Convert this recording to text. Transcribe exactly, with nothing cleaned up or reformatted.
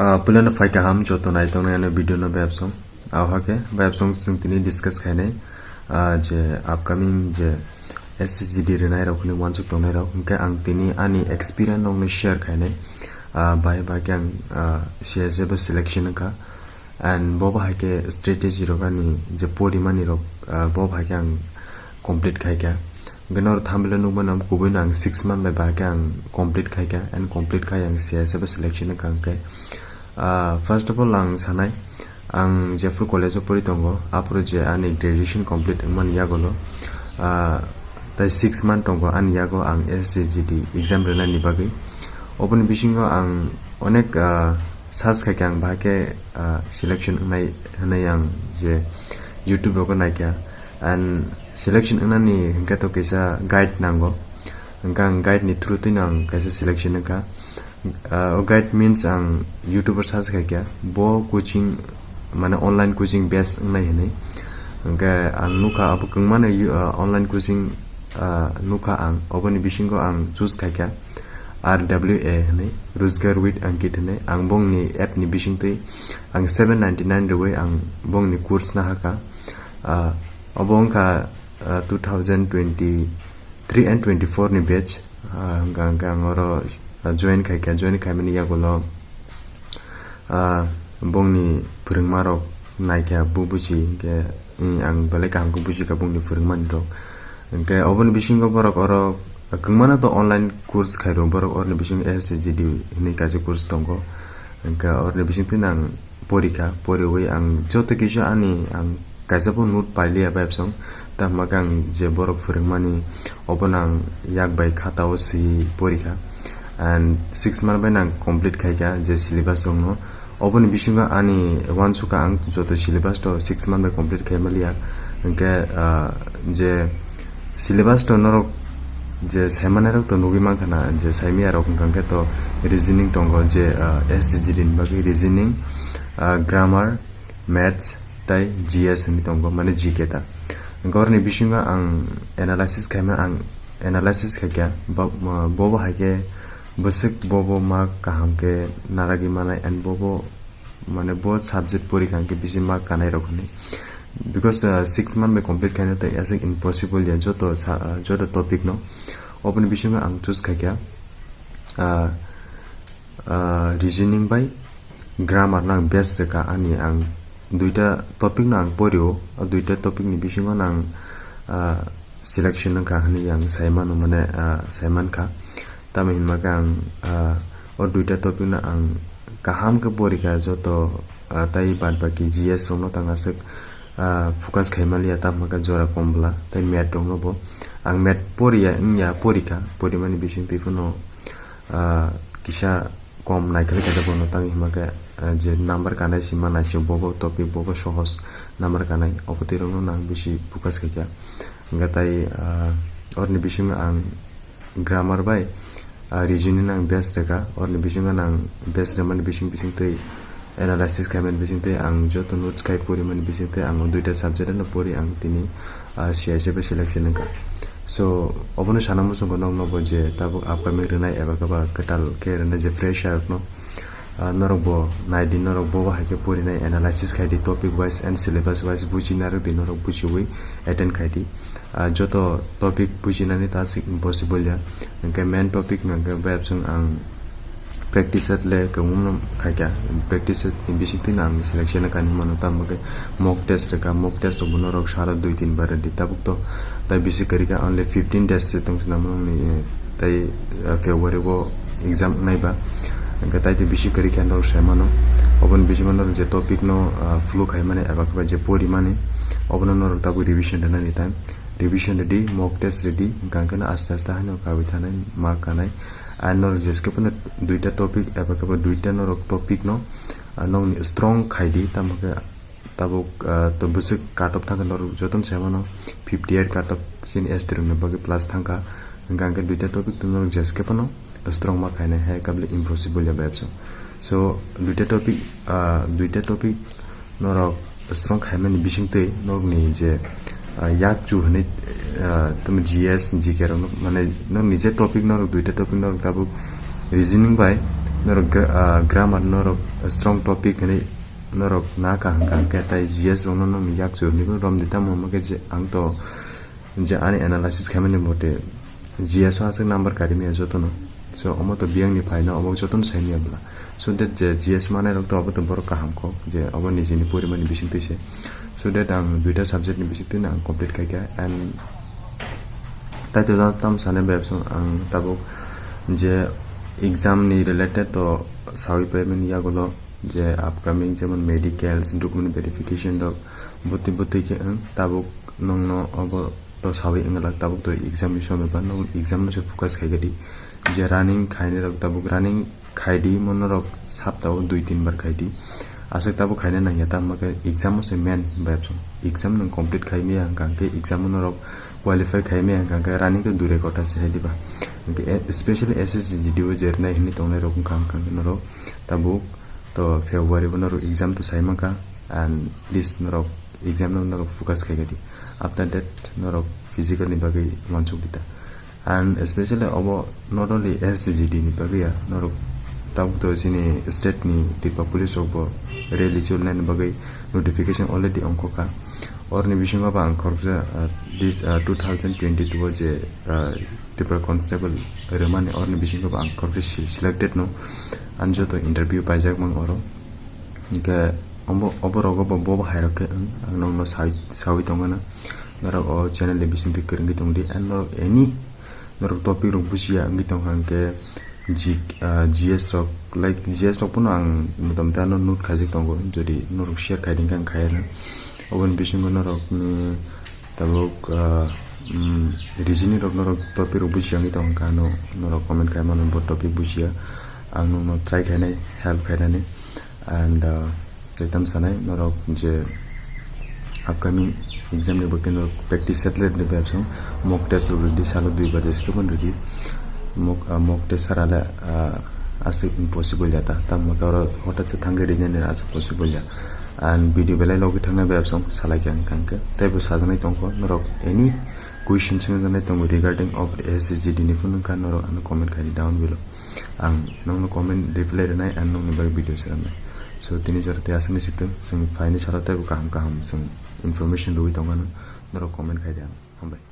Ah, puilano phai kaham joto naitongnai ano video no bayapsong. Ahoke bayapsong chwng tini discuss khainai, ah, je upcoming je S S G D rwnai rok hwnwi wansuk tongnai rok, hwnkhe ang tini ani experience rokno share khainai. Ah, bahai bahai khe ang, ah, C S F o selection wngkha, and bo bahai khe strategy rok ani je porimani rok, ah, bo bahai khe ang complete khaikha. Hwnkhe noro thumbnail o nukmano, kubui no ang six month bai bahai khe ang complete khaikha, and complete khai ang C S F o selection wngkha hwnkhe. Ah, first of all, ang sanai, ang jephru college o pori tongo, aphuru je ani graduation complete wngmani yagulo, ah, tai six month tongo ani yago ang S S G D exam rwnani bagwi. Oboni bisingo ang onek, ah, search khaikha ang bahai khe, ah, selection wngnai hwnwi ang je YouTube rogo naikha, and selection wngnani hwnkhe to kaisa guide nango, hwnkhe ang guide ni through twino ang kaisa selection wngkha. Ah, o guide means ang YouTube o search khaikha, bo coaching, mane online coaching base wngnai hwnwi. Hwnkhe ang nukha abo kwngmano yu-, ah, online coaching, ah, nukha ang. Oboni bisingo ang choose khaikha R W A hwnwi, Rozgar with Ankit hwnwi. Ang bongni app ni bisingtwi ang seven ninety-nine rwui ang bongni course nahakha. Ah, obo wngkha, ah, two thousand twenty-three and twenty-four ni batch. Ah, hwnkha hwnkhe ang oro, ah, join khaikha, join khaimani yagulo, ah, bongni phwrwngmarok naikha, bo buji, hwnkhe, mm, ang belai kaham khe bujikha bongni phwrwngmani rok. Hwnkhe oboni bisingo borok oro kwngmano to online course khairo, borok oroni bisingo S S G D hwnwi kaisa course tongo. Hwnkhe oroni bisingtwi ang porikha, poriwi ang joto kisa ani ang kaisa bo note pailiya bai absong, tamo khe ang je borok phwrwngmani obono ang yak bai khatao swi porikha, and six month bai ang complete khaikha je syllabus rokno. Oboni bisingo ani uansukha ang joto syllabus to six month bai complete khaimaliya, hwnkhe, ah, je syllabus to norok je saimanai rok to nugwi mankha na, je saimaya rok hwnkha khe to reasoning tongo, je, ah, S S G D ni bagwi reasoning, ah, grammar, maths tei G S hinwi tongo, mane G K ta. Hwnkhe oroni bisingo ang analysis khaima, ang analysis khaikha, bo, bo bo hai khe bwswk bo bo mark kaham khe naragwi manai, and bo bo mane bo subject porikha hwnkhe bisi mark kanai rok hinwi. Because, uh, six month bai complete khaina tei aswk impossible ya joto sa-, uh, joto topic no. Oboni bisingo ang choose khaikha, uh, uh, reasoning bai grammar no ang base rwkha ani, ang duita topic no ang porio, o duita topic ni bisingo no ang, uh, selection wngkha hinwi ang saimano, mane, ah, saimankha. Tamoni hinma khe ang, ah, o duita topic no ang kaham khe porikha joto, ah, tei bad baki G S rokno tang aswk, ah, focus khaimaliya, tamo khe jora kom bwla tei math rokno bo. Ang math poriya wngya, porikha, porimani bisingtwi phano, ah, kisa kom naikhe kaisa bono tang hinma khe, ah, je number kanai sima naisio bobo topic bobo sohos number kanai, obo twi rokno nang bisi focus khaikha. Hwnkhe tai, ah, oroni bisingo ang grammar bai, ah, reasoning ang base rwkha, oroni bisingo nang base rwmani bising bising twi analysis khaimani bising twi ang joto notes khai porimani bising twi ang o duita subject no pori ang tini, ah, C S F selection wngkha. So, obono sana muchungkha nokno bo je tabuk upcoming rwnai eba khe ba kwtal khe rwnai je fresher rokno, ah, norok bo nai di, norok bo hai khe porinai analysis khai di, topic wise and syllabus wise buji narwk di, norok bujiwi attend khai di. Ah, joto topic bujinani ta sik impossible ya. Hwnkhe main topic no hwnkhe bai absung ang practice le kwbangma khaikha, practice ni bising twi no ang selection kha hinwi mano, tamo khe mock test rwkha, mock test rok bo norok salo dui tin bar rwdi, tabuk to tai bisi kwrwi kha, only fifteen days se tong swnam nokni, eh, tai, eh, February o exam wngnai ba, hwnkhe tai to bisi kwrwi kha norok sai mano. Oboni bisingo norok je topic no, ah, follow khai mani eba khe ba je pori mani, obono norok tabuk revision rwnani time, revision rwdi, mock test rwdi, hwnkhe no aste aste haino kawi thanai, mark kanai. Ar norok jeskhe phano duita topic eba khe ba duita norok topic no, ah, nokni strong khai di, tamo khe tabuk, ah, to bwswk cut off thangkha norok jotono sai mano, fifty eight cut off chini S T rokni bagwi plus thangkha. Hwnkhe ang khe duita topic to norok jeskhe phano strong ma khainai hai kabli impossible ya bai absung. So, duita topic, ah, duita topic norok strong khaimani bising twi norokni je, ah, yak chu hwnwi, ah, tamo G S, G K rok no, mane norokni je topic norok duita topic norok tabuk reasoning bai Norok gra-, ah, grammar norok strong topic hinwi norok na kaham kaham khe, tai G S rokno nokni yak churni bo rom di, tamo hwnba khe je ang to je ani analysis khaimani bote G S o aswk number kari maya jotono. So omo to biyang ni phaino obo jotono sai maya bwla. So that je G S manai rok to obo to borok kaham kok je obo nijini porimani bising twi se. So that ang duita subject ni bising twi ang complete khaikha and tai to tam sanai bai absong ang tabuk je exam ni related to sawi paimani yagulo je upcoming jemon medicals, document verification rok bwtwi bwtwi khe ang tabuk nongno obo to sawi wngla tabuk to exam ni somoi ba nwng exam no se focus khai di. Je running khainai rok tabuk running khai di, mo norok sapta o dui tin bar khai di. Aswk tabuk khaina nangya, tamo khe exam o se main bai absong. Exam nwng complete khai maya hwnkha hwnkhe exam o norok qualify khai maya hwnkha hwnkhe running to dure kota se hai diba. Hwnkhe e-, especially S S C G D o je rwnai hinwi tongnai rok wngkha hwnkha hwnkhe norok tabuk to February bo norok exam to sai mankha and please norok exam no norok focus khai di. After that norok physical ni bagwi wansuk di ta. And especially obo not only S C G D ni bagwi ya, norok tabuk to chini state ni Tripura police rok bo rally chulnai ni bagwi notification already ongkha kha. Orni bisingo ba ang khoroksa, uh, this, uh, two thousand twenty-two o je, uh, Tripura constable rwmani orni bisingo ba ang khoroksa se-, selected no, ang joto interview paijak mang oro. Hwnkhe obo, obo rogo bo, bo hai rok khe ang, ang nokno sawi, sawi tongmano. Norok o channel ni bisingtwi kwrwngwi tongdi, and norok any norok topic rok bujiya wngwi tongkha hwnkhe G-, ah, G S rok, like, G S rok pono ang motamoti ano note khaijak tongo, jodi norok share khaidi hwnkhe ang khaiya. Oboni bisingo norokni tabuk, ah, mm, reasoning rok norok topic rok bujiya wngwi tongkha, ano norok comment khaimano bo topic bujiya, ang nokno try khainai help khainani. And, uh, tei tam sanai norok je upcoming exam ni bagwi norok practice set le de bepsong, mock test rok ridi salo dui baje se kebo ridi. Mock, uh, mock test sara le, uh, aswk impossible ya ta, tam maka oro hotat se thangwi rinani aswk possible ya. And video belai logi thangnai bepsong salai khe ang kangkhe. Tei bo sajaknai tongkho norok any question swngjaknai tongo regarding of S S G D ni phunukha norok ano comment khaidi down below. Ang nokno comment reply rwnai and nokni bagwi video swnamnai. So, tini jora tei aswkni sitwng, chwng phaini salo teibo kaham kaham chwng information rwui tongmano, norok comment khaidi ang. Hambai.